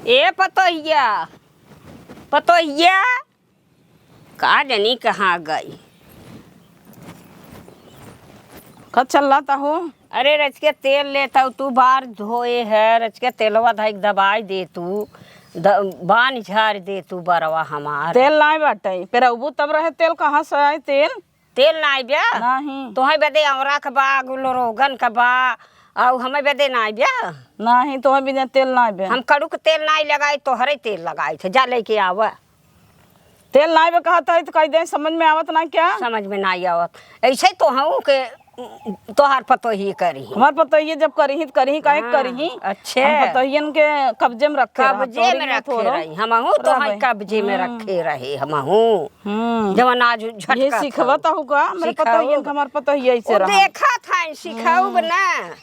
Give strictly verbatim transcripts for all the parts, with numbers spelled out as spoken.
ए पतोहिया, पतोहिया, का जनी कहाँ गई? का चल रहा था हो? अरे रच के तेल लेत हऊ तू, बार धोए है, रच के तेलवा धई के दबाई दे तू, द-, बान झार दे तू बरवा हमार। तेल नाई बाटे, पेरउबू तब रहे तेल, कहाँ से आई तेल? तेल नाई ब्या? नहीं। तोहई बदे औरा के बा, गुलरोगन के बा, अउ हमई बदे नाई ब्या? नहीं, तोहई बिना तेल नाई ब्या। हम कड़ू के तेल नाई लगाई, तोहरे तेल लगाई थे, जा लेके आवा। तेल नाई बे कहत है तो कह दे, समझ में आवत ना क्या? समझ में नाई आवत। ऐसे तो हूँ के तोहार पतोहिए करी। हमार पतोहिए जब करी तो करी, काहे हाँ, करी? अच्छे। हम पतोहियन के कब्जे में रखे रहा, कब्जे तोरी में में रखे थोड़ो। रही, हमहू तो रहबे। हई कब्जे में हम्म। रखे रहे, हमहू। हम्म। जवन आज झटका ये सिखवा था। तो होगा, मेरे सिखाऊ। पतोहियन के हमार पतोहिए ऐसे ओ रहा। देखत हई, सिखाऊ हम्म। बना।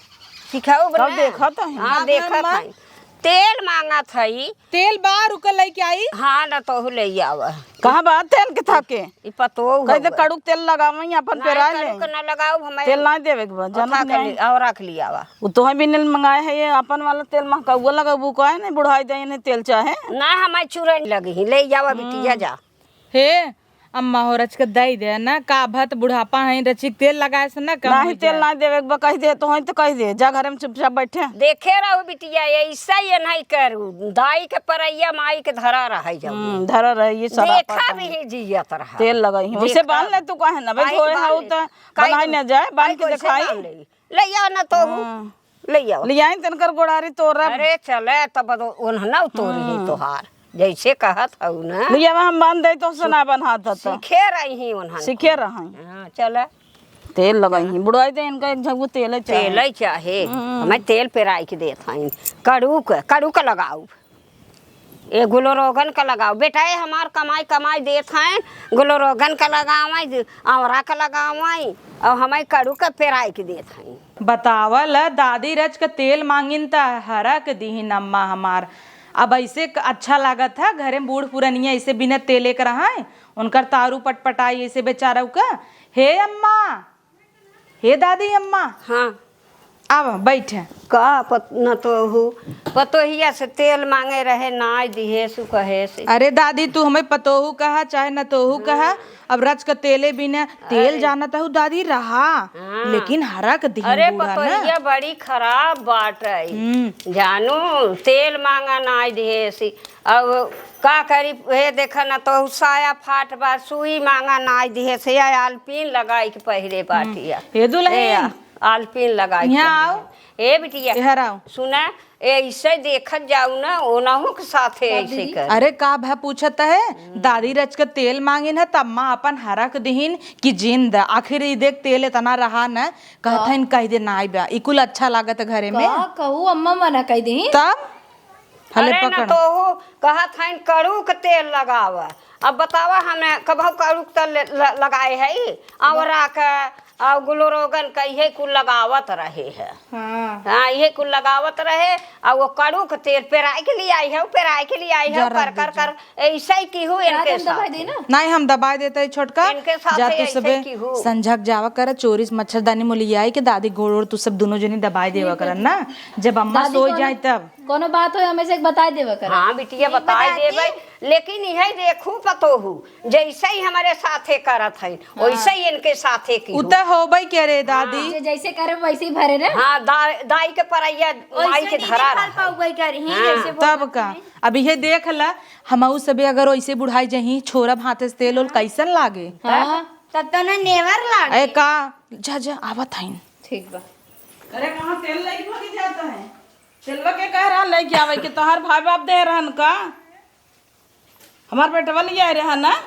सिखाऊ तब बना। देखत हई। हाँ, बाप रे देखत अम्मा। हई। तेल मांगत हई। तेल बा, रुक, लइके आई। हाँ, ना तोहू ले आवा। कहाँ बा तेल के थाके? ई पतोहू कह दे हउवे। कड़ुक तेल लगावई, अपन ना, पेराए ले। कड़ुक ना लगाऊ, हमें तेल ना देवे के बा, जानत उठा के नहीं। ले, और रख लिया आवा। उ तोहे बिनल मंगाए है, ये अपन वाला तेल महकउआ लगाबू, काहे नहीं बुढ़ाई दे इन्हें तेल चाहे? ना, हमें चूरन लगी ही, ले जावा बिटिया हम्म। जा। हे अम्मा हो, रच के दई दे ना, का भत बुढ़ापा है, रचिक तेल लगाए से ना कम नाही, होई तेल जाए। नाही देवे के बा, कह दे, तो होई तो कह दे, जा घरे में चुपचाप बैठे। देखे रहू बिटिया, ऐसा ये नहीं करू, दाई के परैया माई के धरा रहे जाऊ। हम्म, धरा रहे, ये सब देखा आपस में। भी जियत रहा। तेल लगाई है, वैसे देखा। बांध ले तू, काहे ना, भाई काहे धोए बांध हाउ ले? तो काहे बनाई ना जाए, बांध के काहे कैसे दिखाई। बांध ले? ले आओ ना तो हूँ। हाँ। ले आओ। ले आई तनकर गोड़ारी तोरा। अरे चले तब तो उन्हना तोरी ही हम्म। तोहार। जैसे कहत हऊ ना। ले आवा हम बांध दे तो से ना बन्हात ह तो। सीखे रही ही उन्हन। सीखे रही। हाँ, चले। तेल लगाई ही। बुढ़ाई दे इनका एक झगू तेल चाहे। तेल चाहे। हम्म। हमें तेल पेराई के देत हईन। कड़ू के, कड़ू के लगाऊ। ए गुलरोगन का लगाओ। बेटा, ए हमार कमाई, कमाई देत हैं, गुलरोगन का लगावई, औरा का लगावई, और हमारी कड़ू का पेराई के देत हैं। बतावल, दादी रच के तेल मांगिन त हरक दिहिन अम्मा हमार। अब ऐसे क-, अच्छा लागत है, घरे में बूढ़ पुरनिया ऐसे बिना तेले के रहे, उनकर तारू पटपटाई ऐसे बेचारा का। हे अम्मा, हे दादी अम्मा। हाँ। आवा, बैठे। का पत-, न तो हु, पतोहिया से तेल मांगे रहे, नाई दिहे सु कहे से। अरे दादी, तू हमें पतोहू कहा, चाहे न तोहू कहा, हाँ। अब रच के तेले बिना, तेल अरे। जानत हु दादी रहा, हाँ। लेकिन हरक दिहिन अरे बूढ़ा ना। पतोहिया बड़ी खराब बाटइ। हम्म। जानू, तेल मांगा नाई दिहे सी, अब का करी, हे देखा ना, तो साया फाट बा, सुई मांगा नाई दिहे से, या आलपीन लगाई के पहिरे बाटिया। हम्म। ए दुल्हन। ए, आ-, आलपीन लगाई के यहाँ पहिरे। आओ। ए बिटिया, इहर आओ। सुना, ए, ऐसे देखत जाऊ ना, ओनहु के साथे का ऐसे दीदी? कर। अरे, का भा पूछत है? हम्म। दादी रच के तेल मांगिन है, त अम्मा अपन हरक दिहिन कि जिन द। आखिर ई देख, तेल इतना रहा न, कहत हाँ। हइन, कह दे, नाई बा। ई कुल अच्छा लागत है घरे में। का कहू, अम्मा मना कह दिहिन? तब? हले अरे न पकड़। तोहू कहत हइन कड़ू के तेल लगावा। अब बतावा, हमने कबहू कड़ू के तेल ल-, लगाए है, औरा के, और गुलरोगन के, इहे कुल लगावत रहे है। हाँ। हाँ, इहे कुल लगावत रहे, और वो कड़ू के तेल पेराई के लिए आई है, वो पेराई के लिए आई है, जरा कर, कर, दीजिए। कर, ऐसे ही की हूँ इनके साथ। दबाई दे ना। नहीं, हम दबाई देते हैं छोटका। इनके साथ जा तू ऐसे सबे की हूँ। संझक जावा कर, चोरी से मच्छरदानी मोलियाई के दादी गोड़ ओड़ तू सब दोनों जनी दबाई देवा करन ना, जब अम्मा दादी सोई कौन जाए तब। कोनो बात हो, हमें से एक बताई देवे करे। हाँ, बिटिया, ठीक बताई बताई देबे, दी। लेकिन इहे देखू पतोहू, जैसे ही हमारे साथे करत हइन, हाँ। वैसे ही इनके साथे की उ हो। त होबे करे, दादी। हाँ। जे जैसे करे, वैसे ही भरे रे। हाँ, दा-, दाई के परैया, वैसे माई के नहीं धरा देख रहा है। पाउबे करी, हाँ। जैसे तब बोलत का? हई। अब इहे देख ला, हमहू सबे अगर वैसे बुढ़ाई जही, छोरा भाते से तेल ओल कैसन लागे? हाँ। तब तो ना नेवर लागे। ए का, जा, जा, आवत हइन। ठीक बा। अरे, कहाँ तेल लेके भागी जाता है? तेलवा के कह रहा लेके आवे के, तोहार भाई बाप दे रहन का? हमार बेटवा लियाए रहा ना?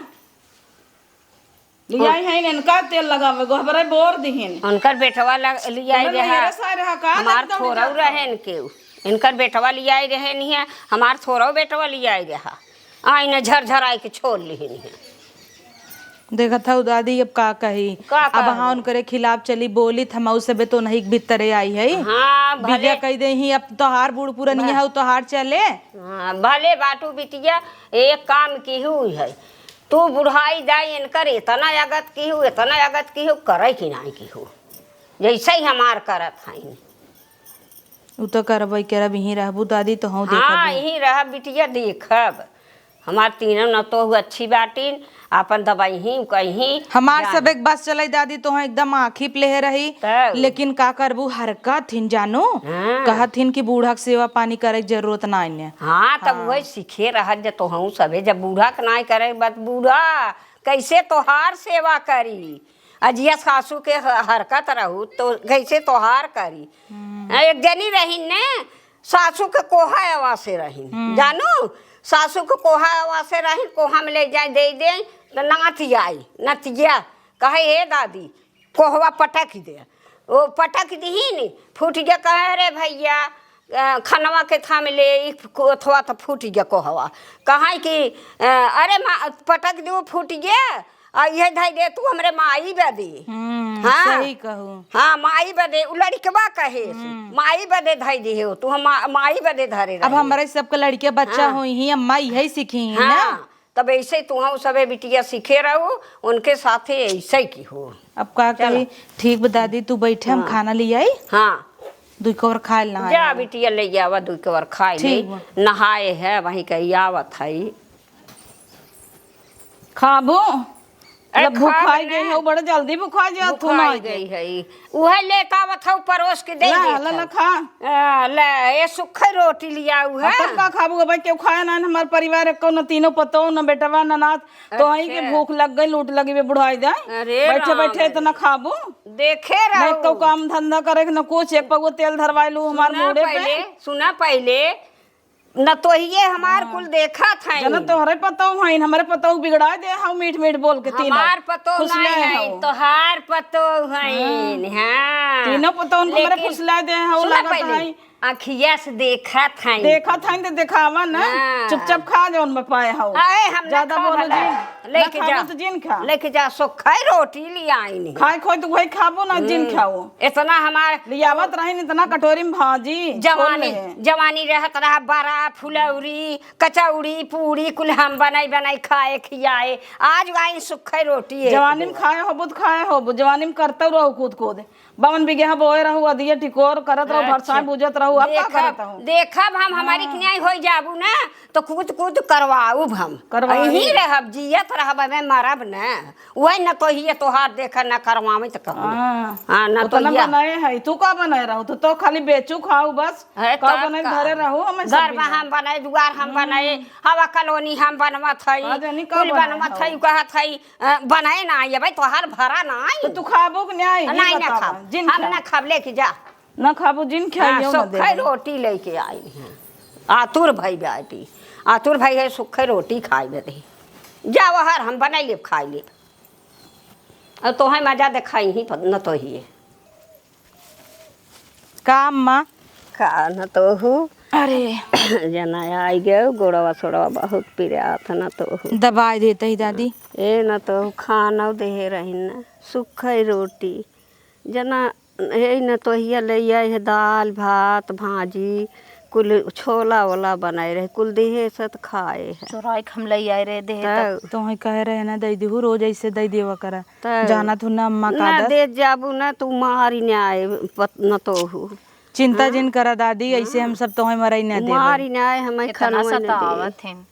लियाई है इनका तेल लगावे, गोहबरे बोर दिहिन। उनकर बेटवा लग-, लियाए तोहरे रहा। नैहरे से आए रहा का? हमार एकदम थोरऊ एकदम। रहे इनके। इनकर बेटवा लियाए रहे नहीं है, हमार थोरऊ बेटवा लियाए रहा। आईने झरझराई के छोड़ लिहिन है। देखत हऊ दादी, अब का कही? का अब कहबो? हाँ, उनकरे खिलाफ चली बोली, त हमऊ सबे तो नहीं के भीतरे आई है। हाँ, भले। बिटिया कह दे ही, अब तोहार बूढ़ पुरनिया भले। हऊ, तोहार चले। हाँ, भले बाटू बिटिया, एक काम की हुई है, तू बुढ़ाई जाए इनकर इतना अगत की हूँ, इतना अगत की हूँ, करे की नाई की हूँ, जैसे ही हमार करत हईन। उ तो करबे करब, यहीं रहबू दादी, तो हम हाँ, देखब। यहीं रहब बिटिया, देखब। हमार तीनों नतोहू अच्छी बाटिन, आपन दबइहीं, कहीं हमार जान। सब एक बस चलई दादी, तो हम एकदम आँखी पे लेहे रही। तब। लेकिन का करबू, हरकत हिन जानू, हाँ। कहत हिन कि बूढ़ा के सेवा पानी करे के जरूरत नाई ने। हाँ, तब हाँ। वही सीखे रहत जे तोहू सभे, जब बूढ़ा के नाई करे, बस बूढ़ा कैसे तोहार सेवा करी? अजिया सासू के ह-, हरकत रहू तो कैसे तोहार करी? हम्म। एक जनी रही ने, सासू के कोहा आवासे रही, हम्म। जानू, सासू के कोहा आवासे रही, कोहा में ले जाए, दे दे, तो नाती आई, नतिया कहे, "हे दादी, कोहवा पटक दे।" ओ पटक दीही नी, फूट गया, कहे, "अरे भैया, अ, खनवा के थाम ले, ई को-, अथवा तो फूट गया कोहवा।" कहे कि, अ, "अरे माँ, पटक दे, फूट गया, आ इहे धई दे तू हमरे माई बदे।" हम्म, हाँ। सही कहू। हाँ, माई बदे, उ लड़िकवा कहे से, हम्म। "माई बदे धई दे हो, तू हम मा-, माई बदे धरे अब रहे।" हमरे सबके लड़के बच्चा हाँ। होई ही, अम्मा इहे सीखी ही ना। हाँ, तब ऐसे तुहू सबे बिटिया सीखे रहू, उनके साथे ऐसे की हो। अब का चला। कही, ठीक बा दादी, तू बैठे, हम हाँ। खाना ले आई। हाँ। दुई कवर खाए ला जा नहाए। बिटिया ले आवा, दुई कवर खाए ठीक ले। बा। नहाए है, वहीं कही आवत है। खाबू? ए, मतलब खा भुखाई ले। गई है, बड़ा जल्दी भुखा जात हो भुखाई माई के। गई है। उहे लेके आवत हऊ, परोस के दे ला, देत ला, ला, हऊ। खा। आ, ले, ए सुखई रोटी लियाऊ है। अब तब का खाबू? अब केहू खाए ना, हमार परिवार एको, न तीनों पतोह, न बेटवा, न नात। तो वहीं के अच्छा। भूख लग गई, लूट लगी बे बुढ़ाई जाए। अरे बैठे राम बैठे रे। इतना खाबू? देखे नहीं रहू। तो काम धंधा करे के न कुछ, एक पगो तेल धरवाई लू हमार सुना मूड़े पे। पहले, सुना पहले, नतोहिए हमार हाँ। कुल देखत हई। जना तोहरे पतोह हईन, हमरे पतोह बिगड़ा दे हऊ मीठ मीठ बोल के तीनों। हमार पतोह फुसले नहीं हईन, हऊ। तोहार पतोह हईन, हाँ। हाँ। तीनों पतोह हमरे लेकिन फुसला दे हऊ, सुना लागत पहले, हई। अखिया से देखत हईन। देखत हईन तो देखावा ना, हाँ। चुपचाप खा जौन में पाए हऊ। अरे हम ना ज्यादा खाब बोलो ना। जिन, लेके ना खाबो जा। तो जिन खा। लेके जा, सुखई रोटी ले आईन। खाए खोए तो वही खाबो ना, जिन हम्म। खाओ। इतना हमार लियावत रहीन, इतना कटोरी में भाजी, जवानी, खोल ले। जवानी रहत रहा, बरा, फुलौरी, कचौड़ी, पूड़ी, कुल हम बनाई, बनाई खाए, खियाए। आज आइन सुखई रोटी है। जवानी में खाए होबो त खाए होबो, जवानी में करते रहो कूद कूद। बावन बिगहा बोए रहू, अदिये टिकोर करत रहू, अच्छा। भरसाए बुझत रहू, अब का देखब, करत रहू? देखब हम, हमारी हाँ। न्याय होई जाबू ना, तो कूद कूद करवाउब हम। करवाई। यहीं रहब, जियत रहब, हमें मरब ना। वही नतोहिए तोहार देखा ना करवावे त कहूँ। हाँ। हाँ, ना तो उतना ये बनाए है, तू का बनाए रहू? तू तो खाली बेचू खाऊ बस। है का तब बनाए का? घरे रहू, हमें सब घर में बिना। हम बनाए, दुआर हम हम्म। बनाए, हवा कॉलोनी हम बनवत हई, का जानी का कुल बनाए बनवत हऊ? हई, कहत हई, अ, बनाए ना आई, भाई तोहार भरा ना आई। तो तू खाबो कि ना आई? ये नहीं, ना बतावा, खाब। जिन हम खा। ना खाब, लेके जा। ना खाबो, जिन हाँ, खाइयो ना सुखई देबे। रोटी लेके आई हैं। आतुर भाई बाटी। आतुर भाई है, सुखई रोटी खाई बदे। जा वहर, हम बनाई लेब, खाई लेब। और तोहे मजा देखाई ही प-, नतोहिए। का अम्मा? का नतोहू? अरे। जना आई गयो, गोड़वा सोड़वा बहुत पिरात नतोहू। दबाई देते ही दादी। ए नतोहू, खाना देहे रही ना, सुखई रोटी। जना, ए नतोहिया ले आई है दाल, भात, भाजी, कुल छोला वोला बनाए रहे, कुल देहे से त खाए है। चोराई के हम ले आए रहे देहे तब। तब। तोहे कहे रहे ना, दई दिहू, रोज ऐसे दई देवा करा। तब। जानत हूँ ना अम्मा का ना आदत। दे जाबू ना, तू मारी ना आए, पत-, नतोहू। चिंता हाँ? जिन करा दादी, ऐसे हम हाँ। सब तोहे मरई ना देबे। मारी ना आए, हमें इतना खनवा ना दे। सतावत हैं।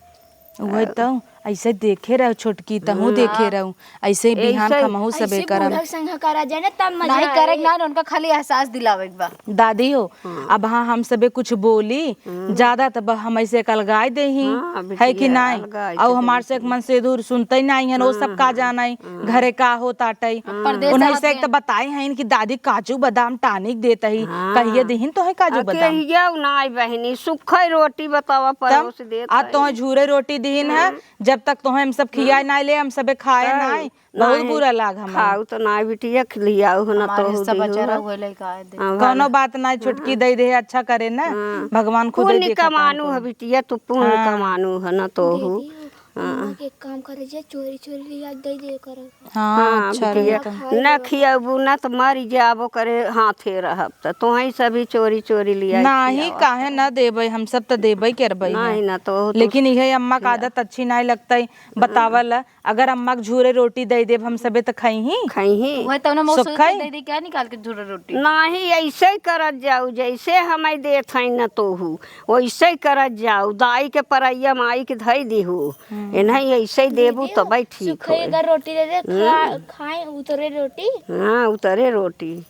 उहे तो, ऐसे देखे रहो छोटकी, तहूँ हम्म। देखे रहो, ऐसे ही बिहान ऐसे ही। खमहू सबे ऐसे करम। बूढ़ा संग करा जाए ना, तब मजा नहीं करे आए। ना, उनका खाली एहसास दिलावे के बा। दादी हो, हाँ। अब हाँ हम सबे कुछ बोली, हम्म। ज्यादा तब हम ऐसे अलगाए दे ही, हाँ, है कि बिटिया, नहीं? अलगाए और के हमार दे से एक दी। मन से दूर सुनते ही नहीं है, वो सब हाँ, का हाँ, जाना है, हाँ। घरे का होता टाई। हाँ। परदेस उन्हें रहत से एक हैं। तो बताए हैं कि दादी काजू बादाम टानिक देत ही, हाँ। कहिए दिहिन तोहे काजू आ, बादाम? कहिए नाई बहिनी, सुखई रोटी बतावा तब परोस देत आ है। तोहे झूरे रोटी दिहिन है, हम्म। जब तक तोहे हम सब खियाए हम्म। नाई ले, हम सबे खाए तब नाई, बहुत नाई। बुरा लाग हमें। खाऊ तो नाई बिटिया, खिलियाऊ हो ना हमारे तो हिस्सा दियो बचा है। रहो, वही लइका आए दे। हाँ, कौनो भले। बात नाई, छोटकी हम्म। दे दे, अच्छा करे ना, हम्म। भगवान खुद पुण्य देखा कमानू काम है बिटिया, तू पुण्य हाँ। कमानू है ना तो दे हो। दियो। हाँ। अम्मा के काम करे जे, चोरी चोरी लिया दे दे करे। हाँ, हाँ, अच्छा बिटिया, रहे तो। ना खियाबू ना तो मरी जाबो करे, हाथे रहब त तोहई सभी चोरी चोरी लिया नाही, खियावा। काहे ना देबै, हम सब त देबै करबै है। नाही ना तो, तो लेकिन इहे अम्मा का खिया। आदत अच्छी नाही लगतै। बतावल, अगर अम्मा के झूरे रोटी दे देब हम सबे त खइही। खइही। वही तौने मौसम सुखई। दे दे क्या निकाल के झूरे रोटी? नाही, ऐसे ही करत जाऊ, जैसे हमें देत हई न तोहू, वैसे ही करत जाऊ। दाई के परैया माई के धई दिहू, हम्म। इन्हें ऐसे ही देबू दीदी, तबै ठीक सुखई होई। अगर रोटी दे दे, खा-, हम्म। खाए उतरे रोटी। हाँ, उतरे रोटी।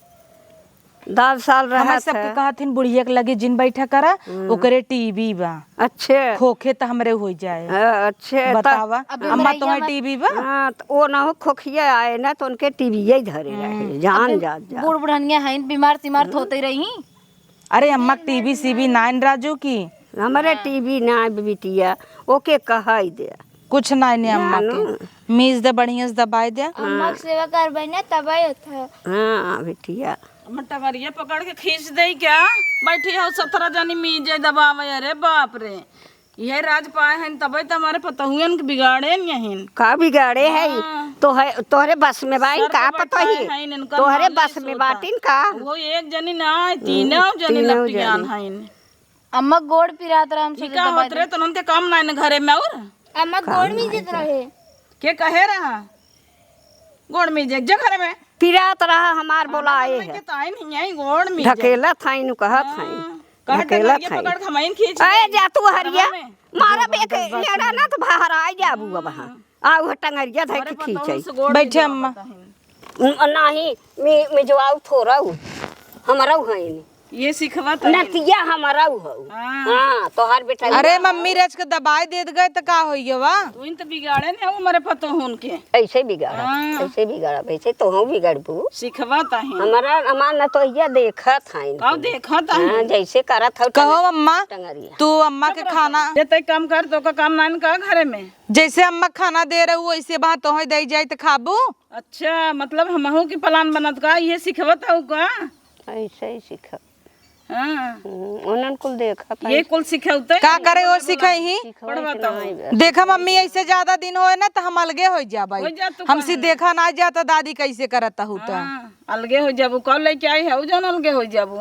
दस साल हमार रहत सबके है। कहत हिन, "बुढ़िया के लगे जिन बैठा करा, हम्म। ओकरे टीबी बा।" अच्छे। खोखे त हमरे हो जाए। हाँ, अच्छे, त बतावा, अब अम्मा, मेरा तोहर ये टीबी बा? हाँ, त ओ ना हो, खोखिया आए ना, त उनके टीबी ही धरे रहे, हम्म। जान अब जा, जा। बूढ़ बुढ़निया हैं, बीमार सीमार त हम्म। होते रही। अरे, अम्मा के टीबी सीबी नाइन राजू की? हमरे हाँ। टीबी ना बिटिया, ओके कहाई दे। कुछ नाई ने अम्मा के। जानू। मीज दे, बढ़िया से दबाई दे। अम्मा के सेवा करबै ना, तबै होत है। हाँ, बिटिया। अम्मा टंगरिया पकड़ के खींच दे क्या? बैठी हो सत्रह जनी मीजे दबावे, अरे बाप रे। यह राज पाए हैं, तबै त हमारे पतहुएन के बिगाड़े न यहिन। का बिगाड़े है? हाँ। तो है, तोहरे बस में बाइन सर का पे पतही? बैठाए हैं इनकर तोहरे मालिश बस में होता। बाटिन का? वो एक जनी ना है, तीनों हम्म, जनी तीनों लपियान जनी। हैं। अम्मा गोड़ पिरात रहा, हम ठीक सोचे है, दबाई होत रहे दे। तो उनके काम ना है न घरे में और। अम्मा का गोड़ में नाई जित का? रहे। के कहे रहा? गोड़ में जे, जे घरे में। पिरात रहा हमार बोलाए है। के ताई नहीं आई, गोड़ में जे। ढकेलत हई, नु कहत हई। हाँ, कहे ढकेलत टंगरिया हई। पकड़ के हमाइन खींच ए, ले। जा तू हरिया, घरवा में। मारब एक लेड़ा ना तो बाहर आ जाबू अब हाँ। हम्म। आ, वो टंगरिया धर अरे के बताओ, खींचे। उनसे गोड़ बैठे में अम्मा। दबाता है। न-, नाही, मी-, मिजवाऊ थोरऊ, हमरऊ हईन। ये सिखवा त है। नतिया हमरऊ हऊ। हाँ। हाँ, तोहार बेटा अरे लिया मम्मी, हऊ। रच के दबाई देत गए त का होई गवा? तू इन त बिगाड़े न हऊ हमरे पतोहुन के। ऐसे बिगाड़ा, हाँ। ऐसे बिगाड़ा, वैसे तोहू बिगड़बू। सिखवा त है। हमारा, हमार नतोहिया देखत हईन। का देखत हईन? हाँ, जैसे करत हऊ कहो टंग-, अम्मा, टंगरिया। तू अम्मा के चुप रह खाना तू। ये तय काम कर, तो का काम नाइन का घरे में? जैसे अम्मा खाना दे रहू, वैसे बा तोहे दे जाई त खाबू? अच्छा, मतलब हमहू के प्लान बनत का, ये सिखवत हऊ का? ऐसे ही सिखब। हाँ। हम्म, उन्हन कुल देखत ये हई। कुल सिखौते का करे वो सिखई ही? सिखौते पढ़वा त तो हऊ। नहीं बस। देखा मम्मी, ऐसे ज्यादा दिन होए ना त हम अलगे हो जाबई। हो जा तू हमसे कहाँ? देखा ना जाता दादी कैसे करत हऊ त। हाँ, अलगे हो जाबू। कब लेके आई है, जौन अलगे हो जाबू।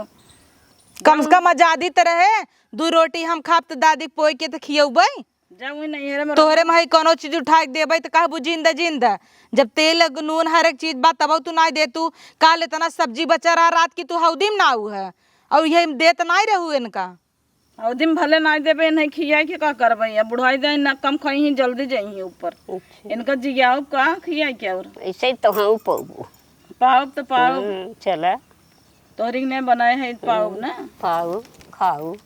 कम से कम आजादी त रहे, दू रोटी हम खाब त दादी पोई के त खियौबई। जा वही नैहरे में तोहरे रहो। में है कौनो चीज उठा के देबै त कहबू जिंदा जिंदा। जब तेल नून हर एक चीज बा तबौ तू नाई दे तू। काल इतना सब्जी बचा रहा रात की तू हौदी में ना आऊ है। और ये देत नाई रहू इनका। हौदी में भले नाई देबे, इन्हें खियाई के का करबै? अब बुढ़ाई जाए ना कम खाई ही जल्दी जाई ही ऊपर। अच्छा। इनका जियाओ का खियाई के और? ऐसे ही तो हम पौबू। पाउब त पाउब। हम्म, चला। तोहरी के नहीं बनाए है, पाउब ना। पाउब, खाउब।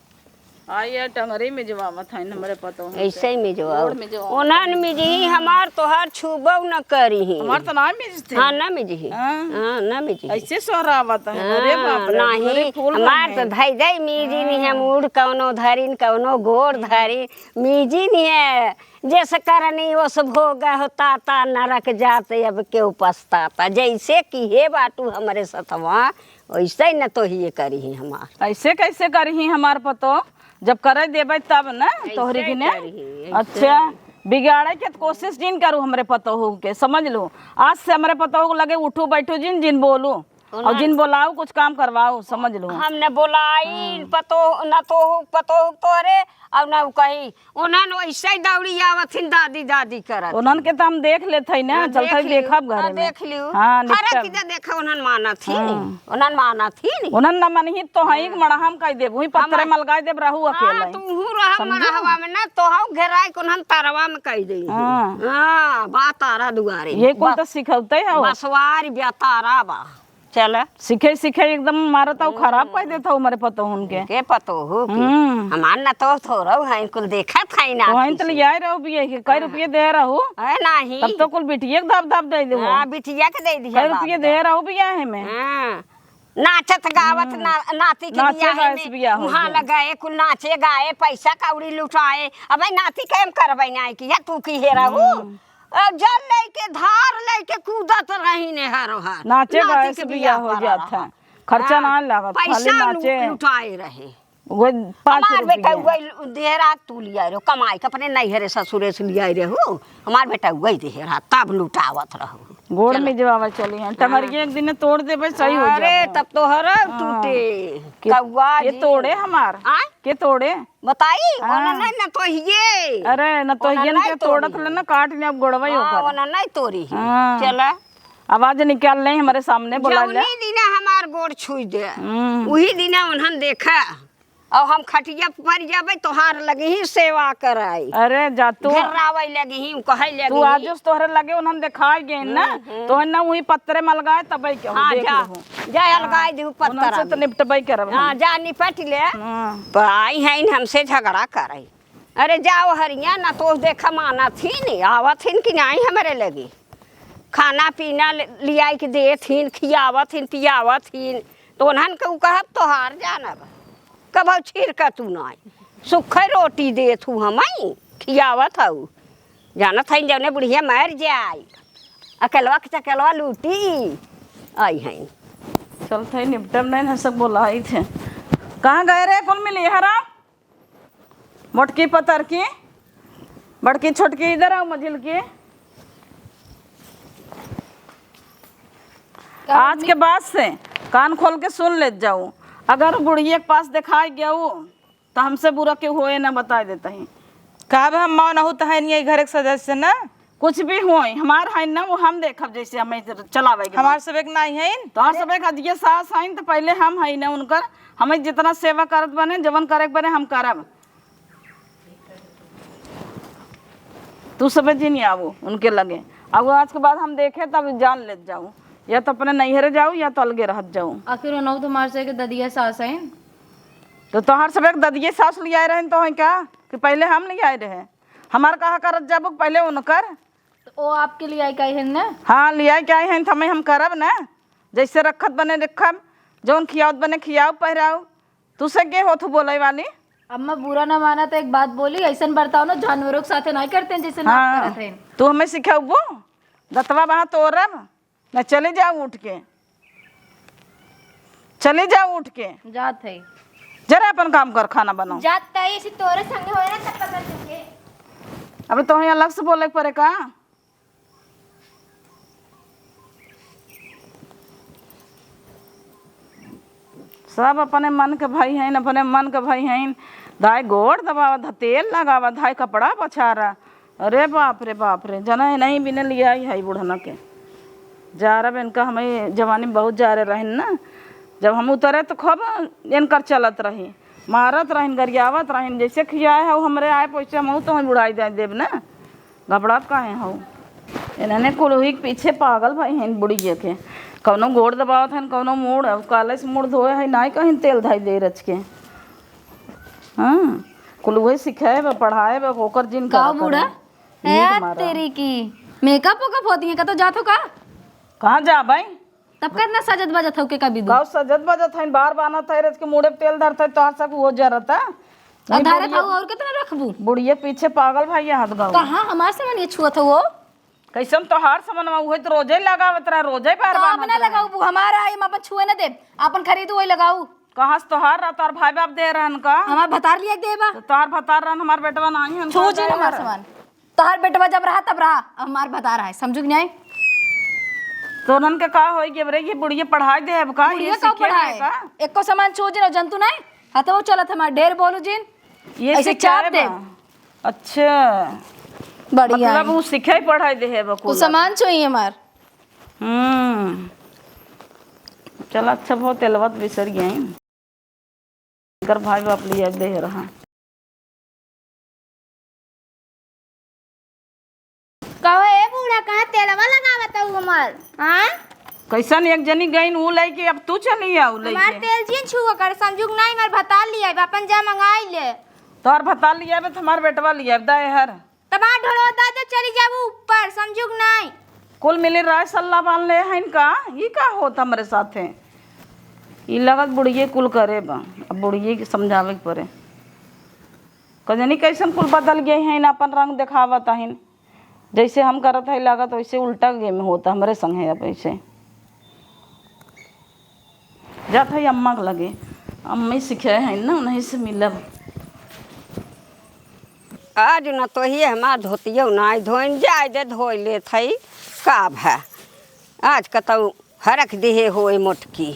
आ ये टंगरी में जवाबत है हमरे पतोहन के। ऐसे ही में जवाब। गोड़ में जवाब। ओनन में जी हमार तोहार छुबौ न करी ही। हमार तो ना मिजते। हाँ, ना मिजी ही। हाँ। हाँ, ना मिजी ही। ऐसे सोहरावत है। अरे हाँ, बाप रे, नहीं, तोहरे फूल हमार रंग तो है। धई धई मिजी नहीं है, हाँ। मूड़ कौनो धरिन, कौनो गोड़ धरिन, मिजी नहीं है। जैसे करनी ओस भोग होता ता नरक जात अब केहू पछताता। जैसे किहे बाटू हमरे सथवा, वैसे न तोहिए करिही हमार। ऐसे कैसे करिही हमार पतो? जब करे देबै तब न ऐसे तोहरी किने। करिही, ऐसे। अच्छा, बिगाड़े के त कोशिश जिन करू हमरे पतोहू के, समझ लो। आज से हमरे पतोहू के लगे उठू बैठू जिन, जिन बोलू। और जिन बोलाऊ, कुछ काम करवाऊ, समझ लो। हम न बोलाई, हाँ। पतो, न तो, पतो तोरे, और न उ कही, उन्हन वैसे ही दौड़ी आवत हिन, दादी, दादी करत। उन्हन के त हम देख लेत हई ना, हाँ, चलत हई देख लियो। देखब घर हाँ, में। देख लियो। हाँ, अरे निकल। किधर देखा, उन्हन मानत ही हाँ। नहीं, उन्हन मानत ही नहीं। उन्हन न मानही तो हई हाँ। मड़ा हम कह देब, वही पत्थरे हम मलगाई देब, रहू हाँ, अकेले। तू हूँ रह समझू? मड़हवा में ना, तो हम घेराई के उन्हन तरवा में कह दे। हाँ। हाँ, बा तारा दुआरे। ये कुल बस। तो सिखौते हो। बसवारी ब्या तारा बा। चला। सीखे, सीखे एकदम मारत हऊ, खराब कर देत हऊ हमरे पतोहन के। के पतोहू के? हम्म। हमार ना तो थोरऊ है, कुल देखत है ना तो वहीं आँखी तो से। लियाए रहो बिया के, कई हाँ। रुपये दे रहू? है नाही। तब तो कुल बिटिया के दाब दाब दे दे हो। हाँ, बिटिया के दे दिया कई दाब रुपये दाब। दे रहू बियाहे में? हाँ। नाचत गावत हम्म। ना-, नाती के नाचे बियाहे गाए से में बियाह हो वहाँ गया। लगाए, कुल नाचे गाए, पैसा कौड़ी लुटाए। अबे नाती के हम करबै नाही कि है, तू की हे रहू? हम्म। अ, जल लेके, धार लेके कूदत रही ने हर हर। नाचे गाए नाचे से के बियाह बियाह हो पर जात रहा। है। खर्चा हाँ, ना लागत, खाली पैसा लू-, नाचे। लुटाए रहे। वो पाँच हमार बेटा रुपया। वही देहरा तू लिया रहो, कमाई के अपने नैहरे ससुरे से लिया रहो। हमार बेटा वही देहरा, तब लुटावत रहो। गोड़ चलो। में जवाब चली हैं, टंगरिया हाँ। एक दिन तोड़ देबे, सही हो अरे, जाबो। तब तो हर हाँ। टूटे। के, कौआ के जी। तोड़े हमार? आय? के तोड़े? बताई, हाँ। ओना नहीं, ना तो ये। अरे, ना तो ओना ये नहीं के तोड़त तोड़ी। ले ना, काट ले अब गोड़वा ही हाँ, ओकर। ओना नहीं तोड़ी है। हाँ। चला। आवाज निकाल ले, हमारे सामने बोला ले। जौनी दिना हमार गोड़ छुई दे, हम्म। उही दिना उन्हन देखा। और हम खटिया पर जाबे, तोहार लगी ही सेवा कराई। अरे, जा तू। घेरावे लगी ही, कहे लगी तू ही। आज उस तोहरे लगे उन्हन देखाई गए ना, हम्म, हम्म। तो ना वही पत्तरे मलगाए, तबे के हम हाँ, देख जा। लेबो। जा, अलगाए दे उ पत्तरा उन्हन से तो में। निपटबे करब हाँ, हम। जा निपट ले। हाँ। पर आई हैं हमसे झगड़ा करे। अरे जाओ हरिया, ना तो देखा मानत ही नहीं, आवत ही कि नहीं हमरे लगे। खाना पीना ले-, लियाई के देत ही, खियावत ही, पियावत ही। तो उन्हन के उ कहब तोहार जानब। कबहु छिरका तू नहीं। सुखे रोटी देत हूँ हमई, खियावत हऊ। जानत हई जौने बुढ़िया मर जाई, अकेलवा के चकेलवा लूटी। आई हैं। चलत हई निपटब नहीं ना, सब बोलाई थे। कहाँ गए रे कुल मिली हरा? मोटकी पतरकी, बड़की छोटकी, इधर आओ मझिलकी। का आज मम्मी? के बाद से कान खोल के सुन लेत जाऊ, अगर बुढ़िया के पास देखाई गऊ तो हमसे बुरा केहू होए ना, बताए देता ही। का बे, हम माँ नहू त है नहीं घर के सदस्य ना, कुछ भी होए हमार है ना, वो हम देखब जैसे हमें चलावे के बा। हमार सब एक नाई है। तोहर सब एक अधिये सास है तो पहले हम है ना उनकर, हमें जितना सेवा करत बने, जवन करे के बने हम करब। तू सबे जिन आवो उनके लगे। अब आज के बाद हम देखे तब जान लेत जाऊ, या तो अपने नैहरे जाऊ या तो अलगे रहत जाऊ। आखिर ओनहु तो हमार से के ददिया सास हैं। तो तोहर सबे के ददिये सास लियाए रहन तो है का कि पहले हम लियाए रहे? हमार कहा करत जाबू कि पहले उनकर? तो ओ आपके लियाए के आई हैं ना? हाँ, लियाए के आई हैं तो हमें हम करब ना, जैसे रखत बने रखब, जौन खियावत बने खियाऊ पहिराऊ। तू से के होत हूँ बोले वाली? अम्मा बुरा ना माना तो एक बात बोली, ऐसन बर्ताव ना जानवरों के साथे नहीं करते हैं जैसे ना हाँ, करत हैं। तू हमें सिखाऊ वो दतवा वहाँ तोरब ना, चली जाओ उठ के, चली जाओ उठ के। जात है। जरा अपन काम कर, खाना बनाओ। जात है, इसी तोरे संगे होए ना तब पता चले। अबे तो अलग से बोले के पड़े का? सब अपने मन के भाई हैं, अपने मन के भाई हैं। धाय गोड़ दबावत, धाय तेल लगावत, धाय कपड़ा पछारा। अरे बाप रे बाप रे, जना है नहीं बिने लिया ही है बुढ़ना के। जारब इनका हमें जवानी में बहुत जारे रहन ना, जब हम उतरे तो खूब इनकर चलत रही, मारत रहन, गरियावत रहन, जैसे खियाए हो हमरे आए पैसे हम तो हम बुढ़ाई दे देब ना। घबरात काहे हऊ? इन्हने कुल हुई के पीछे पागल भई हैं बुढ़िया के। कौनो गोड़ दबावत हैं, कौनो मूड़, अब काले से मूड़ धोए हैं, नाई कहीं तेल धाई दे रच के। हाँ, कुल उहे सिखाए बा, पढ़ाए बा, ओकर जिन का करा बूढ़ा? करे। नीक ए, मारा। तेरी की मेकअप वेकअप होती है, का तो जात हो का? कहाँ जा भाई? तब का इतना सजत बजत हो के का बिदु? गाँव सजत बजत है, बार बानत है, रच के मूड़े पे तेल धरत है, तोहार सब वो जरत है। और ई धरत बुढ़िया, हो और कितना रखबू? बुढ़िया पीछे पागल भई हाथ गाँव। कहाँ हमार सामान ये छुअत हो वो? कैसन तोहार सामान, उहे तो रोजे लगावत रहा, रोजे बार तो बानत अपने रहा। लगाऊ, हमारा आई, हम अपन छुए न देब, अपन खरीदू वही लगाऊ। कहाँ से तोहार रहा, तोहार भाई बाप दे रहन का? हमार भतार लिया देबा। तो तोहार भतार रहन, हमार बेटवा नाही हन, छू का जी दे हमार रहन? सामान। तोहार बेटवा जब रहा तब रहा, अब हमार भतार है, समझू कि नहीं? तो उन्हन के का होई कि अब रे, ये बुढ़िया पढ़ाई दे अब का? ये बुढ़िया का सीखे पढ़ाए? है का? एको सामान छू जी ना, जंतु नहीं, हथवा चलत हमार, ढेर बोलू जिन, ये ऐसे सीखे चाप है दे। बा? अच्छा, बढ़िया मतलब है। वो सीखे पढ़ाई दे है बा तू कुल। सामान छुई हमार। हम्म, चल अच्छा, बहुत तेलवत बिसर गए। एकर भाई बाप लिया दे रहा। कहो ए बूढ़ा, कहाँ तेलवा लगावत हऊ हमार? हाँ? कैसन एक जनी गईन ऊ लइके, अब तू चली आऊ हमार लइके। तेल जिन छुआ कर, समझू के नाई, हमार भतार लिया, अपन जा मंगाई ले। तोहर भतार लिया बे, तो हमार बेटवा लिया, दाए हर। तब आ ढोलवा दा दे, चली जाबू ऊपर, समझू के नाई। कुल मिली राय सल्ला बांध ले हईन का? ई का होत हमरे साथे? ई लगत बुढ़िए कुल करे बा। अब बुढ़िए के समझावे के पड़े। कजनी कैसन कुल बदल गए हैं, अपन रंग देखावत हईन। जैसे हम करत है लागत वैसे उल्टा गेम होता हमरे संग है। अब ऐसे जात है अम्मा के लगे, अम्मी सिखाए हैं ना, उन्हीं से मिलब। आज न तो ही हमार धोतियो नाई धोइन, जाए दे धोइ लेत हई। का भा, आज कतौ हरख दिहे होए मोटकी।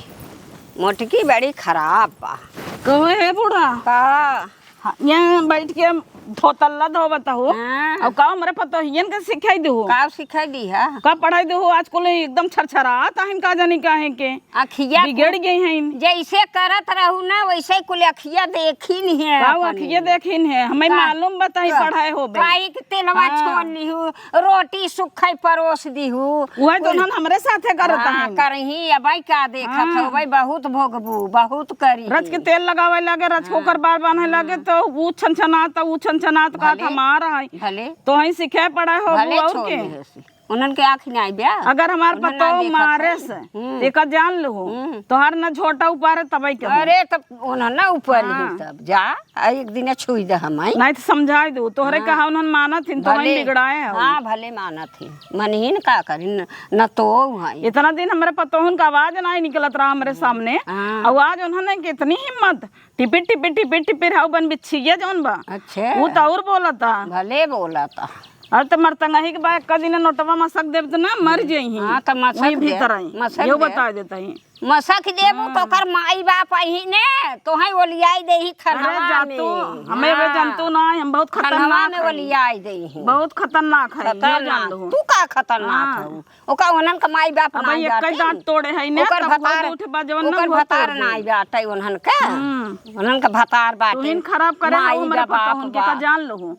मोटकी बड़ी खराब बा। कहो हे बूढ़ा। का? हाँ, यहाँ बैठ के धोतल्ला धोवत हो। हाँ। और का हमरे पतोहियन के सिखाई दे हो? का सिखाई दी है? का पढ़ाई दे हो? आजकल एकदम छरछरात आहिन, का जानी काहे के। अखिया बिगड़ गई हैं। जैसे करत रहू ना, वैसे कुल अखिया देखिन है का वो अपने। अखिया देखिन है? हमें का? मालूम बताई का? पढ़ाए होबे। काहे के तेलवा हाँ। छोड़ लिहू, रोटी सुखई परोस दिहू। वह तो कुल उन्हन हमरे साथे करत हाँ, हैं। करही, अब भाई का देखत हाँ। हो भाई, बहुत भोगबू, बहुत करी। रच के तेल लगावे लागे, रच हाँ। ओकर बार बांधे लागे, हाँ। तो ऊ छनछनात, ऊ छनछनात कहत भले। हमार है। भले। तो ही सिखे पढ़ाए हो भले और छोड़ के। दिहस। उन्हन के आँख नाई बा। अगर हमार उन्हन ना पतोह देखत मारे है। से, हम्म। एका जान लो, हम्म। तोहार ना झोटा उपारे तबई के हो। अरे, तब उन्हन ना ऊपर ही हाँ। तब जा, आ एक दिन छुई दे हमाई। नाई तो समझाई दो, तोहरे हाँ। कहा उन्हन मानत हिन, तो भले। वहीं बिगड़ाए हो। हाँ, भले मानत हिन। मनहीन का करी, न, न तो हैं। इतना दिन हमरे पतोहन का आवाज नाई निकलत रहा हमरे सामने। हाँ। आवाज उन्हन कितनी हिम्मत, टिपिर, टिपिर, टिपिर, टिपिर, हाउ बन बिछिया जौन बा। अच्छा। ऊ तो और बोलता। भले बोलता। अरे तो मरतंगही के बा, एक दिन नोटवा मसक देब तो ना मर जइही। हाँ, तो मसक वही दे, भीतर आई। मसक यो दे। बता देता ही। मसक देबू हाँ। तो ओकर माई बाप आई ने, तोहई ओलियाई देही अरे खनवा जा में। तू, हमें वे हाँ। जानतू ना, हम बहुत खनवा खतरनाक में हई। ओलियाई देही। बहुत खतरनाक है, यो जान खतरनाक। लो। तू का खतरनाक हाँ। हऊ? ओका ओनन के माई बाप अब ना एक जाते। दांत तोड़े है ना, ओकर तब भतार, उठ बा जवन ना ओकर वो भतार तोड़ दे। ना जाते ओनन के। हम्म। ओनन के भतार बाटे। तू इन खराब करे माई हो, हमरे बा पता बाप उनके बा। का जान लो हो।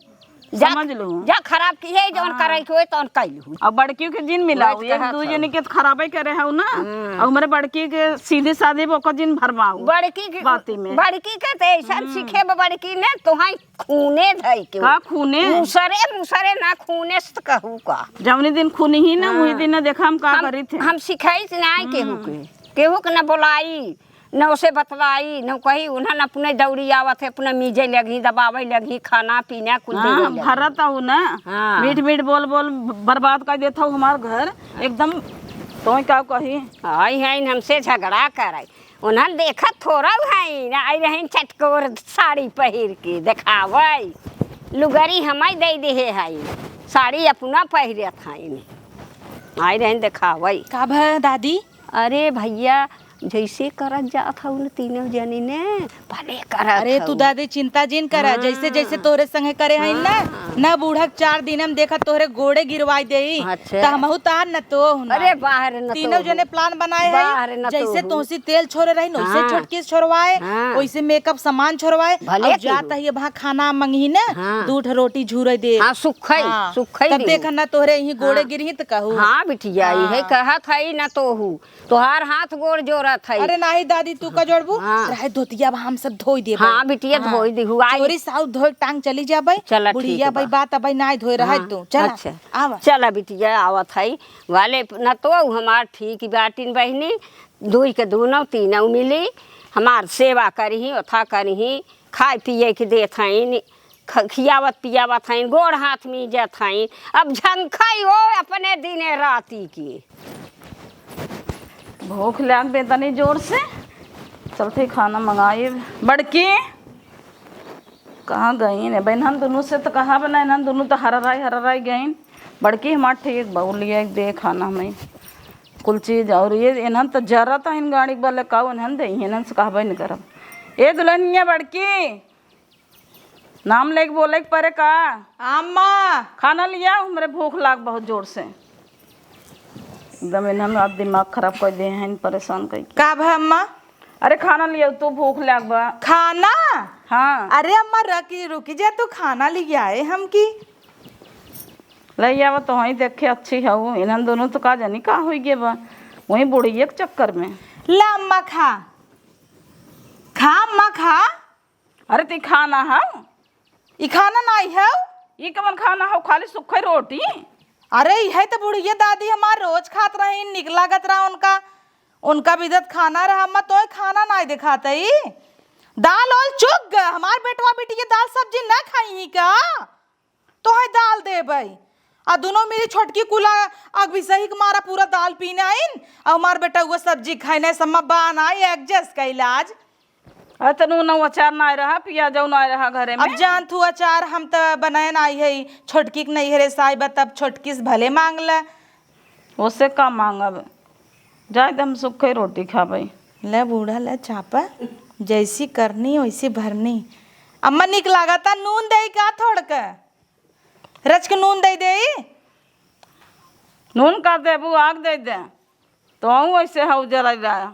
जा, समझ लो। जा खराब की है, जौन हाँ। करे के होए तौन कइलू। अब बड़की के जिन मिलाओ, रोज एक कहत दू हऊ। जने के तो खराबे करे हऊ ना। हम्म। और हमरे बड़की के सीधे साधे ओकर जिन भरमाओ। बड़की के, बाती में। बड़की के तो ऐसा हम्म। सीखे बा बड़की ने, तोहाई खूने धई के। का खूने? मुसरे, मुसरे ना खूने से तो कहू का। जौनी दिन खूनी ही ना, हाँ। वही दिन ना देखा हम का हम, करी थे। हम सिखाई से ना आई केहू हम्म। के। केहू के ना बोलाई, न उसे बतलाई, न कही, उन्हन अपने दौड़ी आवत है, अपने मीजे लगी, दबावे लगी, खाना पीना कुल हाँ, देवे लगी। भरत हऊ ना। हाँ। मीठ मीठ बोल बोल बर्बाद कर देत हऊ हमार घर एकदम। तो का कही? आई हैं, हमसे झगड़ा करे। उन्हन देखत थोड़ा हैं, ना आई रही चटकोर साड़ी पहिर के देखावे। लुगरी हमाई दे देहे है, साड़ी अपना पहिरत हैं। आई रही देखावे। का भा दादी? अरे भैया, जैसे करत जात हऊ न तीनों जनी ने, भले करत अरे तू हऊ। दादी चिंता जिन करा, हाँ। जैसे जैसे तोरे संगे करे हईन ना, हाँ। ना बूढ़ा के चार दिन हम देखा तोहरे गोड़े गिरवाई देई। अच्छा। त हमहू तार न तो ना। अरे बाहर न तीनों तो जने हो। प्लान बनाए बाहर हई, न तो जैसे हो। तोहसी तेल छोड़े रही, वैसे हाँ। छोटकी से छोड़वाए, हाँ। वैसे मेकअप सामान छोड़वाए, भले और की जात हो। ही वहाँ खाना मंगी ना, हाँ। दू ठो रोटी झूरे दे। हाँ, सुखई, हाँ। सुखई तब दे। देखा ना तोहरे यहीं गोड़े हाँ। गिरही त कहू। हाँ बिटिया, इहे हाँ। कहत हई ना तोहू। तोहार हाथ गोड़ जोड़त हई। अरे नाही दादी, तू का जोड़बू? हाँ। रहे धोतिया अब हम सब धोई देबे। हाँ, बिटिया हाँ। धोई दिहु। आई। चोरी साउ धोई टांग चली जाबे। चला, बुढ़िया ठीक बा। बई बात अबे नाही धोए रहे हाँ, तू। चला, अच्छा। आवा। चला बिटिया, आवत हई। वाले न तो हमार ठीक बाटिन बहिनी, दुई के दूनो तीनों मिली, हमार सेवा करिही, ओथा करिही, खाए पिए के देत हईन। ख-, खियावत पियावत हईन, गोड़ हाथ मीजत हईन। अब झंखई हो अपने दिने राती की। भूख लाग बे तनी जोर से, चलते खाना मंगाई। बड़की, कहाँ गईन? अब इन्हन दुनू से तो कहा बना, इन्हन दुनू तो हरराई हरराई गईन। बड़की हमार ठीक बा, उ लिए दे खाना हमें कुल चीज। और ये इन्हन तो जरत हईन गाड़ी वाले का, इन्हन दे, इन्हन से कहबे नहीं करब। ए दुल्हनिया बड़की, नाम लेके बोले के परे का? अम्मा। खाना लिया, हमरे भूख लाग बहुत जोर से। एकदम इन्हन आज दिमाग खराब कर दे हैं, परेशान कर। का भा अम्मा? अरे खाना लिया, तू भूख लाग बा। खाना? हाँ। अरे अम्मा रकी, रुकी जा, तू खाना लिया आए हम की। ले आवा तो वहीं देखे अच्छी हऊ, इन्हन दुनू तो का जानी का होई गे बा, वहीं बुढ़िया के चक्कर में। ला अम्मा खा, खा अम्मा खा। अरे, त ई खाना हौ? ई खाना नाहीं हौ। ई कवन खाना हौ? खाली सुखै रोटी? अरे, इहै त बुढ़िया दादी हमार रोज खात रहीं, निक लागत रहा उनका। उनका बिदत खाना रहा, अम्मा, तोय खाना नाहीं देखात ई? दाल ओल चुक ग, हमार बेटवा बिटिया दाल सब्जी न खाइहीं का? तोहैं दाल देबै। आ दुनो मेरी छोटकी कुला अगबिसही के मारा पूरा दाल पीना आइन, आ हमार बेटउआ सब्जी खाए नाहीं, सम्मा बा नाहीं, adjust कइला आज। अरे, त नून अचार नाहीं रहा, पियाजउ नाहीं रहा घरे में। अब जान थू, अचार हम त बनाए नाहीं है, छोटकी के नैहरे से आइबा, तब छोटकी से भले माँग ले। ओसे का माँगब, जाए दे, हम सुखे रोटी खाबे। ले बूढ़ा, ले चापा, जैसी करनी वैसी भरनी। अम्मा, निक लागता, नून देई का थोड़के? रच के नून देई देई? नून का देबू, आग देई दे। तो आऊँ ऐसे हऊ जरा रहा।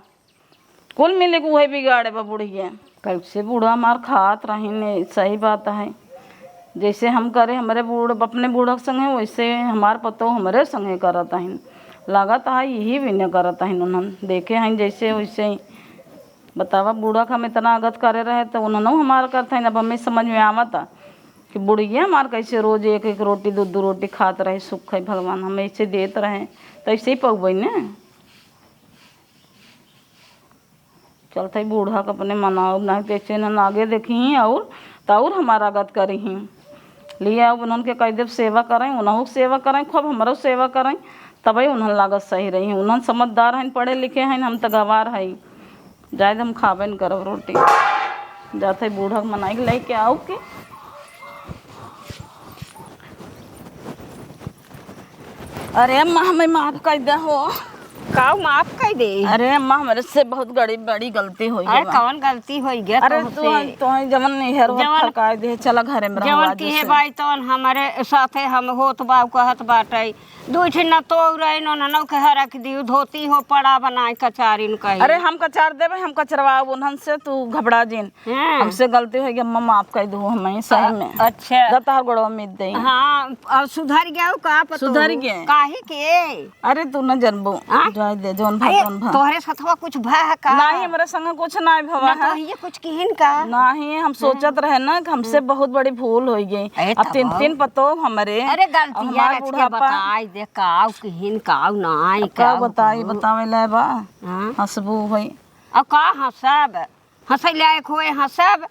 कुल मिले के उहे बिगाड़े बा बुढ़िया। कैसे बूढ़ा हमार खात रहिन, सही बात है। जैसे हम करे हमरे बूढ़, अपने बूढ़ा के संगे, वैसे हमार पतोह हमरे संगे करत हइन। लागत है यही भी न करत हइन, उन्हन देखे हइन जैसे वैसे ही। बतावा, बूढ़ा के हम इतना आगत करे रहे, तो उन्हनउ हमार करत हइन। अब हमें समझ में आवत कि बुढ़िया हमार कैसे रोज एक एक रोटी, दू दू रोटी खात रहे, सुख है भगवान, हमें ऐसे देत रहे, तो ऐसे ही पउबे न। चलत है बूढ़ा के अपने मनाओ, नहीं तो ऐसे न आगे देखी और तो और हमार आगत करी। लिया, अब उन्हन के कह देब सेवा करें, उन्हों के सेवा करें, खूब हमरो सेवा करें, तबे उन्हन लागत सही रही। उन्हन समझदार हइन, पढ़े लिखे हइन, हम त गवार हई। जाए दे, हम खाबे न करब रोटी। जात है बूढ़ा के मनाई के लेके आओ के। अरे अम्मा, हमें माफ कर दे हो। काऊ माफ कर दे? अरे अम्मा, हमरे से बहुत बड़ी, बड़ी गलती हो गई अरे बा। कौन गलती हो गया अरे तुमसे? तू, तू जवन नहीं है, जवन, थकाई दे, चला घरे में रहो जवन आज की है से। भाई, तवन हमारे साथे हम होत बा, कहत बाटे। दू ठे न तो रहे, न, न, न, के हरक दियो, धोती हो पड़ा बनाए कचारिन कही। अरे हम कचार देबे, हम कचरवाओ उन्हन से, तू घबरा जिन। हाँ। हमसे गलती हो गई, अम्मा माफ कर दो हमें, सही अ-, में। अच्छा। जा तोहार गोड़वा में दे। हाँ, अब सुधर गया हो का पतो? सुधर गए। काहे के? अरे तू न जनबो। हाँ? जाए दे, जौन भा अरे, तौन भा। तोहरे सथवा कुछ भा है का? नहीं, हमरे संग कुछ नहीं भवा ना है। तो ये कुछ किहिन का? नहीं, हम सोचत रहे ना कि हमसे हम्म। बहुत बड़ी भूल हो गई। अरे अब तीन तब तीन पतो हमरे, अरे अब गलतिया हमार रच के बुढ़ापा। बताई दे, काऊ किहिन, काऊ नाई, अब का काऊ बताई, कहूँ। बतावे लाए बा। हाँ? हंसबू होई। अब का हंसब? हंसे लायक होए हंसब,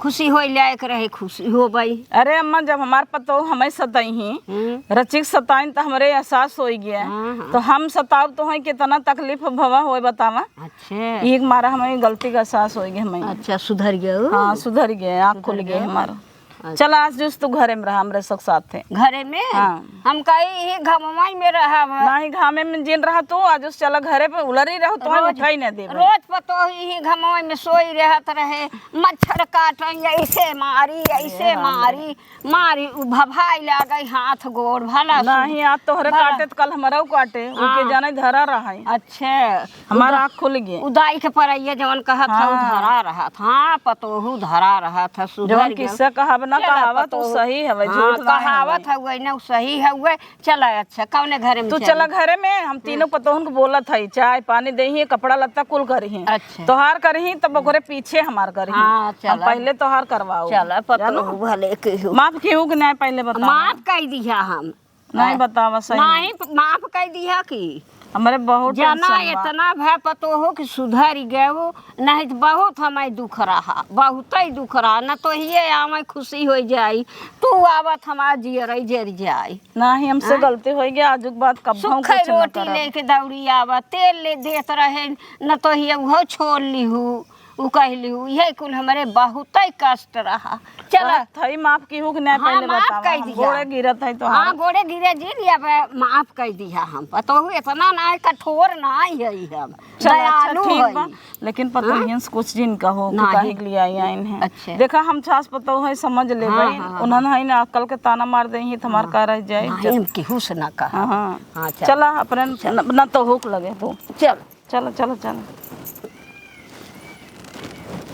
खुशी होए लायक रहे खुशी होबई। अरे अम्मा, जब हमार पतोह हमें सताई ही, हम्म। रचिक सताइन त हमरे एहसास होई गया। हाँ, हाँ। तो हम सताव तो हैं, कितना तकलीफ भवा होए बतावा। अच्छा। एक मारा हमें गलती का एहसास होई गया हमें। अच्छा, सुधर गया हो? हाँ, सुधर गया, आँख सुधर खुल गया गया। हमारा। अच्छा। चला, आज जूस तू घरे में रहा, हमरे सब साथे। घरे में? हाँ। हम कही, "इही घमवाई में रहब।" नाही, घामे में जिन रहा तू, आज जूस चला घरे पे, उलरी रहो, तो हम रोज, उठाई ना देबे। रोज पतोह इही घमवाई में सोई रहत रहे, मच्छर काटन, ऐसे मारी, ऐसे मारी, मारी, उ भभाई लागे हाथ गोड़, भला सुध-, नाही, आज तोहरे भला। काटे त कल हमरउ काटे, उनके हाँ। जाने धरा रहा है। अच्छा। हमार उदा-, आँख खुल गए। उदाई के परैया जवन कहत हौ, हाँ। धरा रहत। हाँ, पतोहू धरा रहत है, सुधर जवन गल। किस्सा कहाव ना चला कहावत, उ पतोहू। सही हवे, हाँ, झूठ ना कहावत हवे। हउए ना, उ सही हउए। चला, अच्छा, कौने घरे में तू चली? चला घरे में, हम तीनों हम्म। पतोहन को बोलत हई, चाय पानी देही, कपड़ा लत्ता कुल करिही। अच्छा। तोहार करिही, तब ओकरे पीछे हमार करिही। हाँ, हम चला। पहले तोहार करवाओ। चला, जानू? पतोहू भले के हो। माफ केहू के नाय पहले बतावा। माफ कई दिहा हम। नहीं बतावा सही में। नहीं, माफ कई दिहा कि हमरे बहुत जना tension बा। इतना भय पतोहू कि सुधर गयो, नहीं त बहुत हमें दुख रहा, बहुत ही दुख रहा। न तो ये आवे खुशी हो जाई, तू आवत हमार जियरई जर जाई। नहीं, हमसे हाँ? गलती हो गया, आजुक बाद कब्बो सुखे कुछ न रोटी करब। लेके दौड़ी आवा, तेल ले देत रहे, न तो ये उहो छोड़ लिहू। उ कहली हूँ, इहे कुल हमरे बहुतै कष्ट रहा। चला। कहत हई माफ किहू कि नाहीं, हाँ, पहिले माफ बतावा, कई हम दिया। गोड़े गिरत हई तोहार। हाँ, गोड़े गिरे जिन, अब माफ कई दिया हम। पतोहू इतना नाहीं, कठोर नाहीं हई हम, चला, अच्छा, दयालु ठीक हई। बा, लेकिन पतोहियन से कुछ जिन कहो कि नाहीं। काहे के लिए आई आइन है। अच्छा। देखा, हम सास पतोह है, समझ लेबै, हाँ, हाँ, हाँ। उन्हन है ना, अक्कल के ताना मार देही, तो हमार हाँ। का रह जाए, नाहीं, इज्जत। हम केहू से ना कहा। हाँ, हाँ। हाँ, चल। चला, अपने चल। न, न तो हुक लगे तू। चल। चलो, चलो, चलो।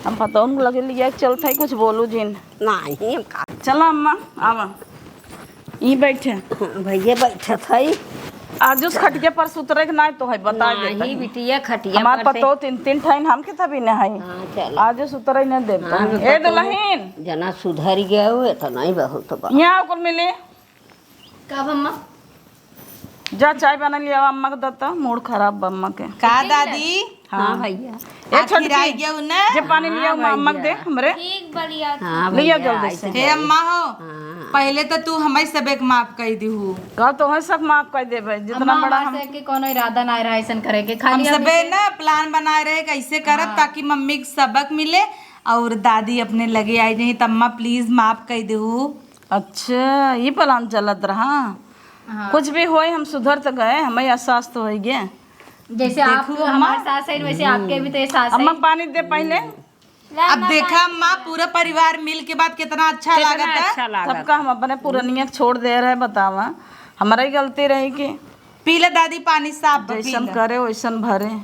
हम पतोहन लगे लिया के चलत हई, कुछ बोलू जिन। नाहीं, हम का चला अम्मा, आवा। ई बैठे। हाँ, भैया बैठत हई। आजुस खटिया पर सुतरे के नाहीं तो है, बता दे नाहीं, तनी। बिटिया खटिया हमार पर से पतोह तीन, तीन ठइन हम के तभी न हई। हाँ, चलो। आजुस सुतरे न देब हाँ, तनी। ए पतोह दुलहिन। जना सुधर गयो, इतना ही बहुत बा। यहाँ कुल मिली। कब अम्मा? जा चाय बना लिया, अम्मा के दत्ता, मूड खराब बा अम्मा के। का दादी? हाँ। हाँ भैया। ए आखिर छोटकी, आई गयो ना? जे पानी लिया, हाँ अम्मा के दे भैया। हमरे। ठीक बा, लिया। हाँ लिया भैया, जल्दी आई से। तो हे जाई। अम्मा हो, हाँ। पहले तो तू हमें सबक माफ कर दिहू। का तोहे सब माफ कर देबे, जितना अम्मा, बड़ा हमार हम से के कोनो इरादा ना रहा ऐसन करे के, खाली हम हम सबे इसे ना plan बनाए रहे कैसे करब हाँ। ताकि मम्मी के सबक मिले। और दादी अपने लगे आई नहीं, त अम्मा please माफ कइ देहु। अच्छा, ई plan चलत रहा। हाँ। कुछ भी होए, हम सुधर त गए, हमें एहसास तो होइ गए। जैसे देखू आप अम्मा। हमारे सास है, वैसे आपके भी तो एहसास है। अम्मा, पानी दे पहले। अब देखा अम्मा, पूरा परिवार मिल के बाद कितना अच्छा कितना लागत है। अच्छा लागत सबका है। हम अपने पुरनिया के छोड़ दे रहे, बतावा, हमारा ही गलती रही कि पी ले दादी, पानी साफ बा, पी जैसन ले। करे वैसन भरे,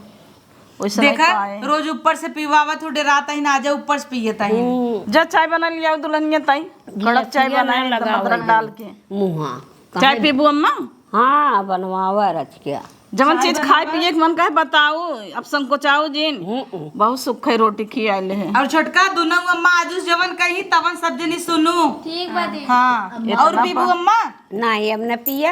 वैसन ही देखा, पाए। रोज ऊपर से पिवावत हो, डरात ही ना, आजा ऊपर से पिए ताही। हम्म। जा चाय बना लिया दुल्हनिया ताई, कड़क चाय गिलसिया बनाए ना एकदम लगावे अदरक दे। डाल के। मुहा। चाय काहे? पीबू अम्मा? हाँ, बनवावा रच के। जवन चाय चीज खाए बनवावा। पिए के मन कहे बताऊ, अब संकोचाऊ जिन। हम्म। बहुत सुखै रोटी खियाइले है। और छोटका दुनौ अम्मा आजू जवन कही तवन सब जनी सुनू। ठीक बा दीदी। हाँ, इतना और पीबू बा। अम्मा? नहीं, अब न पिया।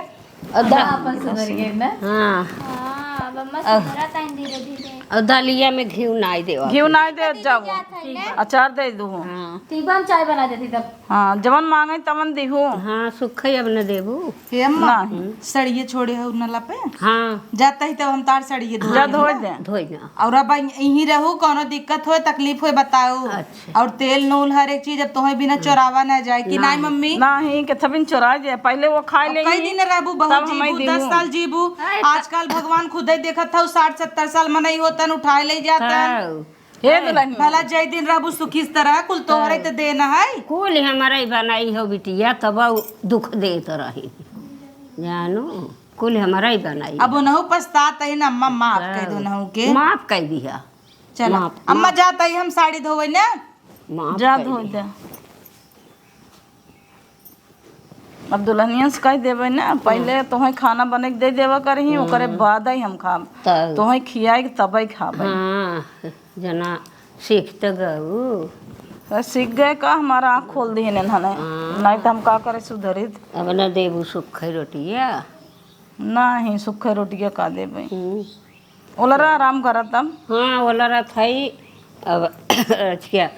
और द-, हाँ, अपन सुधर गए ना। हाँ। हाँ, अब अम्मा सुधरा ताइन धीरे धीरे। और दलिया में घी नाई देवा। घी नाई दे जाओ। जात है ना? अचार दे दू। हाँ। ठीक बा, हम चाय बना देती तब। हाँ, जवन मांगे तवन दिहू। हाँ, सुखै अब न देबू। हे अम्मा, नहीं। सड़िए छोड़े हो नला पे? हाँ। जाता ही तब हम तार सड़िए धो जा लेंगे। धोए दे। धोए ना। और अब यहीं रहू, कोनो दिक्कत होए, तकलीफ होए, बताओ। अच्छा। और तेल नूल हर एक चीज अब तोहे बिना चोरावा ना जाए कि ना। नहीं मम्मी? नहीं, के थबिन चोरा जाए, पहले वो खाए अब ले कई ही, दिन रहबू, बहुत तब हमें जीबू, दस देबू। साल जीबू। अरे त- आजकल भगवान खुदे देखत हऊ, साठ सत्तर साल मनई होतन, उठाए ले जातन। तब। हे दुल्हन। भला जय दिन रहबू सुखी तरह, कुल तोहरे त देन है। कुल हमारा ही बनाई हो बिटिया, तब दुख देत रही। जानू, कुल हमारा ही बनाई। अब उनहु पछतात है ना, अम्मा माफ कर दो उनहु के। माफ कर दिया। चला, माफ, अम्मा माफ। जात है, हम साड़ी धोवे ना। माफ जा कर धो दिया। दे। अब दुल्हनिया से कह देबे ना, पहले तोहे खाना बने के दे देवा करही, ओकरे बाद ही हम खाब। तब। तोहे खियाए के तबे खाबे। हाँ, जना सीख त गऊ। तो सीख गए का, हमारा आँख खोल दिहे ने हने। हाँ। नहीं तो हम का करे सुधरित। अब न देबू सुखै रोटिया। नहीं, सुखै रोटिया का देबे। हम्म। ओलरा आराम करत अब। हाँ, ओलरा था ही। अब क्या?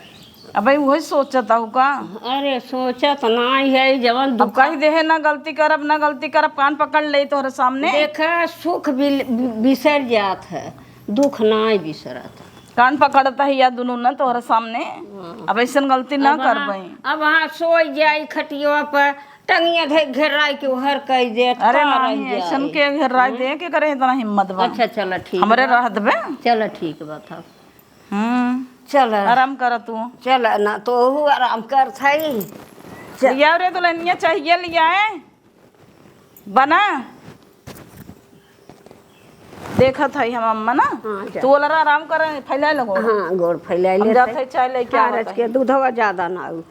अबे वही सोचत हूँ का? अरे सोचत नाई है, जवन अब दुख कह दे है, ना गलती करब, ना गलती करब, कान पकड़ ले तोहरे सामने। देखा, सुख बिल-, बिसर जात है, दुख नाई बिसरत। कान पकड़ता है या दुनू ना तोहरे सामने। हाँ। अब ऐसन गलती ना अब हाँ, करबई। अब हाँ सोई जाई खटिया पर, टंगिया धे घेराई के ओहर कई देत, अरे का नहीं, रह जाए? ऐसन के घेराई दे, के करे इतना हिम्मत बा? अच्छा, चला, ठीक हमरे बा। रह देबे। चला, ठीक बा, था। हम्म। चला। आराम कर तू। चला ना, तो ओहू आराम कर थाई। चल। लिया रे दुल्हनिया, चाहिए लिया है? बना। देखत है हम अम्मा ना। हाँ, जा। तू ओलरा आराम कर, फैलाए लगो। हाँ, गोड़ फैलाए हम ले जात थाई। है, चाय लेके हाँ, आवत रच के है। दूधवा ज्यादा ना आऊ।